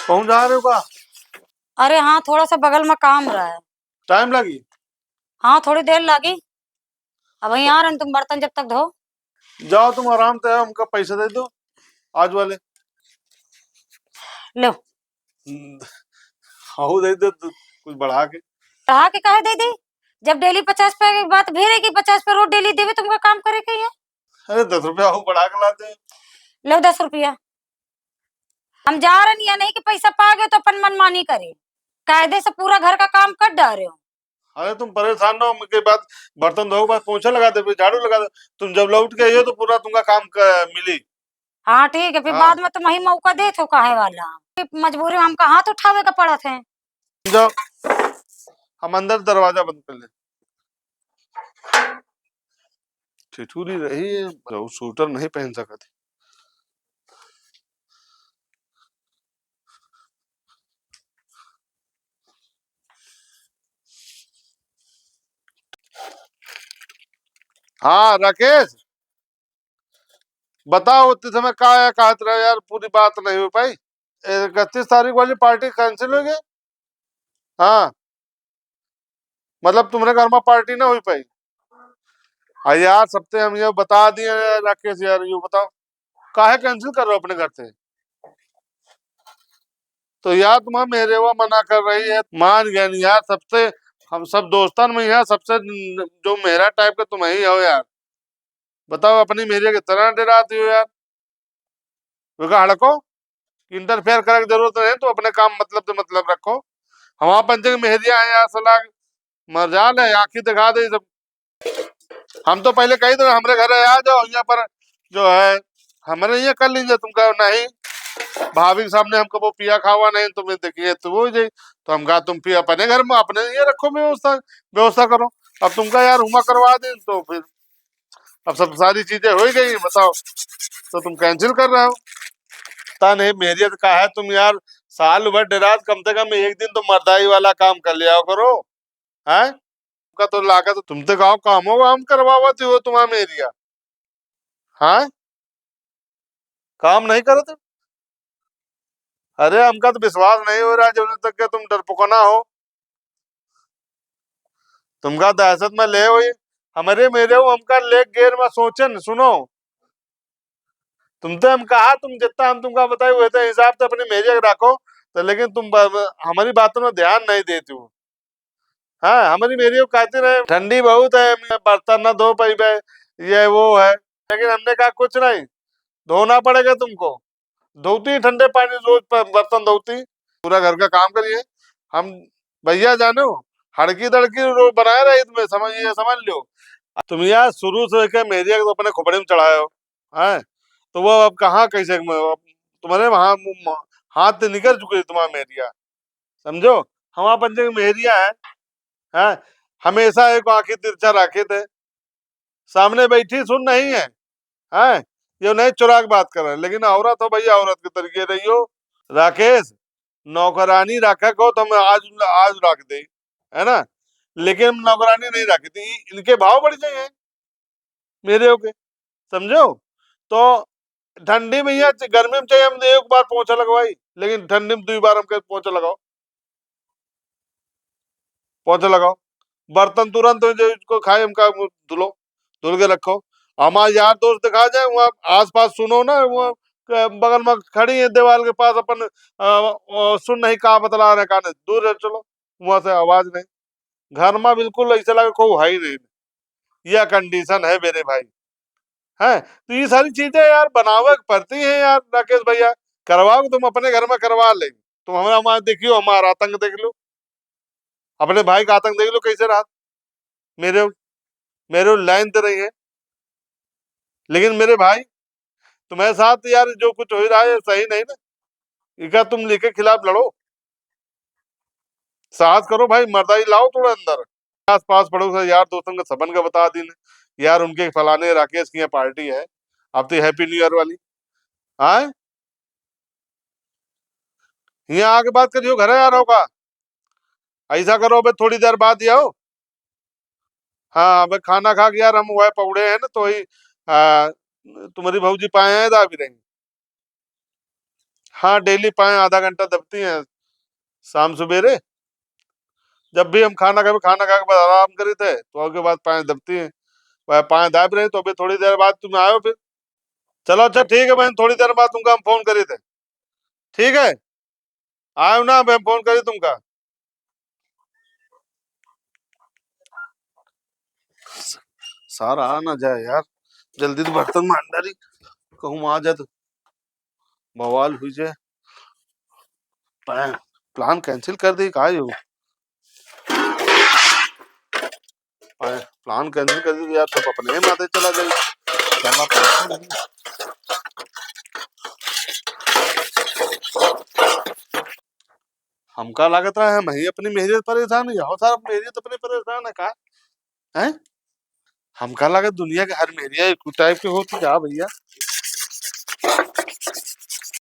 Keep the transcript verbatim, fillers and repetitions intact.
पहुँच जा रहे हो का? अरे हाँ, थोड़ा सा बगल में काम रहा है। टाइम लगी? हाँ, थोड़ी देर लगी। अब वहीं आ रहे हैं, तुम बर्तन जब तक धो। जाओ, तुम आराम से, हमका पैसा दे दो आज वाले। लो। हम्म, हाँ, दे दे तू, कुछ बढ़ा के। बढ़ा के काहे दे दी? जब डेली पचास पे के बात भेरे की पचास पे रोज डेली देवे, तुमका काम करे के है? अरे, दस रुपया और बढ़ा के लाते। लो, दस रुपया। हम जा रहे हैं, या नहीं कि पैसा पा गए तो अपन मनमानी करे। कायदे से पूरा घर का काम कर डारे हो। अरे, तुम परेशान ना हो, उनके बाद बर्तन धो, बाद पोछा लगा दे, फिर झाड़ू लगा दे। तुम जब लौट के आइयो तो पूरा तुमका काम क-, मिली। हाँ, ठीक है, फिर हाँ। बाद में तुम ही मौका देत हो काहे वाला। मजबूरी में हमका हाथ उठावे का पड़त है। जाओ, हम अंदर दरवाजा बंद कर ले। ठिठुरी रही है, वो स्वेटर नहीं पहन सकत है। हाँ, राकेश, बताओ, उतने समय का है, कहत रहे यार, पूरी बात नहीं हो पाई। इकतीस तारीख वाली पार्टी कैंसिल हो गई? हाँ, मतलब तुम्हारे घर में पार्टी ना हो पाई? अरे यार, सबसे हम ये बता दिए यार, राकेश यार, ये बताओ, काहे कैंसिल कर रहे हो अपने घर से? तो यार, तुम्हारा मेहरेवा मना कर रही है, मान गया नहीं यार। सबसे, हम सब दोस्तन में यार, सबसे जो मेहरा टाइप का तुम ही हो यार। बताओ, अपनी मेहरिया की तरह डराती हो यार। वो का हड़को, इंटरफेयर करे की जरूरत नहीं, तो अपने काम मतलब से मतलब रखो। हम अपन जगह मेहरिया है यार, साला मजाल है, आँखी दिखा दे सब। हम तो पहले कही दे, हमरे घर आ जाओ, यहाँ पर जो है, हमरे यहाँ कर लीजिए, तुमका नहीं, भाभी के सामने हमको वो पिया खावा नहीं, तुम्हें देखिए तो वो ही जाई। तो हम कहा, तुम फिर अपने घर में, अपने ये रखो व्यवस्था, व्यवस्था करो। अब तुमका यार हुमा करवा दें, तो फिर अब सब सारी चीजें हो ही गई, बताओ, तो तुम कैंसिल कर रहे हो? पता नहीं, मेहरिया तो का है तुम यार, साल भर डेरात, कम से कम एक दिन तो मर्दाई वाला काम कर लिया करो, हैं? का तो लागा तो तुम तो गाँव काम हो, हम करवावत हो तुम्हारा मेहरिया, हैं? काम नहीं करत? अरे, हमका तो विश्वास नहीं हो रहा है, जब तक के तुम डरपोकना हो। तुमका दहशत में ले हुई, हमरे मेहरे हो, हमका ले गेर में सोचन, सुनो। तुम तो हम कहा, तुम जितना हम तुमका बताए, वैसे हिसाब से अपनी मेहरिया के रखो, तो लेकिन तुम ब-, ब-, हमारी बातों में ध्यान नहीं देती हो। हाँ, हमारी मेहरिया कहती रहे, "ठंडी बहुत है, मैं बर्तन ना धो पाइबे, ये वो है।" लेकिन हमने कहा, "कुछ नहीं, धोना पड़ेगा तुमको।" धोती ठंडे पानी रोज प-, बर्तन धोती, पूरा घर का काम करिए। हम भैया जानो, हड़की दड़की रोज बनाए रहे तुम्हें, समझ, ये समझ लो। तुम यार शुरू से लेके मेहरिया को अपने खोपड़े में चढ़ाए हो, हैं? तो वो अब कहाँ कैसे म-, अब तुम्हारे वहाँ म-, म-, हाथ से निकल चुके तुम्हारा मेहरिया, समझो? हम अपन जगह मेहरिया है, हैं? हमेशा एक आँखी तिरछा राखे थे, सामने बैठी सुन नहीं है, हैं? ये नहीं चुरा के बात कर रहे, लेकिन औरत हो भैया, औरत के तरीके रहियो। राकेश, नौकरानी रखे को तो हम आज, आज रख दे, है ना? लेकिन हम नौकरानी नहीं रखे थे, इ-, इनके भाव बढ़ जाए हैं मेहरे हो के, समझो? तो ठंडी में या गर्मी में चाहे हम एक बार पोछा लगवाई, लेकिन ठंडी में दो बार हमके पोछा लगाओ, पोछा लगाओ। बर्तन तुरंत जो इसको खाए, हमका धुलो, धुल के रखो। हमारे यार दोस्त दिखा जाए, वहाँ आसपास सुनो ना, वो क-, बगल में खड़ी है दीवार के पास, अपन, अ, अ, सुन नहीं कहाँ बतला रहे, कान दूर है, चलो, वहाँ से आवाज नहीं। घर में बिल्कुल ऐसा लगे कोई है ही नहीं। यह कंडीशन है मेरे भाई, हैं? तो ये सारी चीजें यार बनावे के पड़ती हैं यार राकेश भैया, करवाओ तुम अपने घर में करवा ले, तुम हमारा, हमारा देखियो, हमारा आतंक देख लो, अपने भाई का आतंक देख लो कैसे रहा, मेरे, मेरे लाइन दे रही है। लेकिन मेरे भाई, तुम्हारे साथ यार जो कुछ हो रहा है, ये सही नहीं ना। इका तुम लेके खिलाफ लड़ो, साहस करो भाई, मर्दाई लाओ थोड़ा अंदर। आस पास पड़ोस यार दोस्तन का सबन का बता दीन, यार उनके फलाने राकेश की यहाँ पार्टी है, अब तो हैप्पी न्यू ईयर वाली। हाँ, यहाँ आके बात करियो, घर यार होगा। ऐसा करो, अबे थोड़ी देर बाद ही आओ। हाँ, अबे खाना खा के यार हम वह पकड़े हैं ना, तो वही, आ, तुम्हारी भौजी पाए हैं, दाबी रही। हाँ, डेली पाए आधा घंटा दबती हैं शाम सुबेरे। जब भी हम खाना खाबे, खाना खा के बस आराम करी थे, तो ओके बाद पाए दबती हैं। वह पाए दाब रही, तो अभी थोड़ी देर बाद तुम आयो फिर। चलो, अच्छा, ठीक है बहन, थोड़ी देर बाद तुमका हम फोन करी थे। ठीक है, आयो ना, अभी हम फोन करी तुमका। सारा आ ना जाए यार, जल्दी तो बर्तन मान डाली, कहूँ आ जाए तो बवाल हुई जाए। प्लान, प्लान कैंसिल कर दी का यो? प्लान कैंसिल कर दी यार, सब अपने माथे चला गई। चला पैसा नहीं। हमका लागत रहा है, हम ही अपनी मेहरियत परेशान है, हो साहब, मेहरियत अपनी परेशान है का? हैं? हमका लागत दुनिया के हर मेहरिया एक टाइप के होती का भैया?